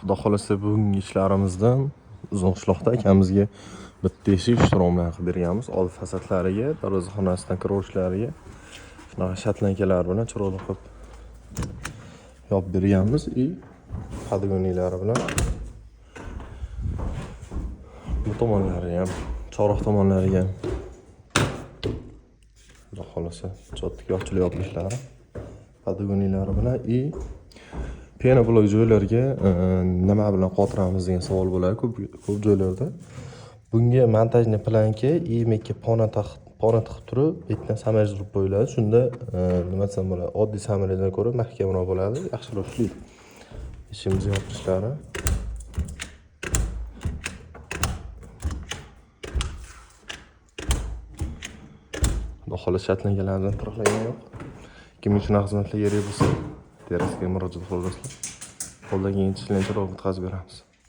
Xudo xohlasa, bugungi ishlarimizdan Uzunqishloqda akamizga bitta eshik, 3 romlar qilib berganmiz. Old fasadlariga, darvozaxonasidan kiraverishlariga shunaqa shatlankalar bilan chiroyli qilib yopib berganmiz и podgoniylari bilan bu tomonlari ham, chorroh tomonlariga ham Xudo xohlasa chotdik ochilib yopilishlari podgoniylari bilan и penoblok joylarga nima bilan qotiramiz degan savol bo'ladi ko'p ko'p joylarda. Bunga montajniy planka и mekka pona tiqib turib, bu yerdan samorez urib qo'yiladi. Shunda nima desam bo'ladi, oddiy samorezdan ko'ra mahkamroq bo'ladi, yaxshiroq ishlaydi. Eshigimizni yopilishlari. Xudo xohlasa shatlankalardan tirqlagan yo'q. Kimga shunaqa xizmatlar kerak bo'lsa, terrasaga murojaat qilasizlar. Qo'ldan kelgancha ishlarni chiroyli bitkazib beramiz.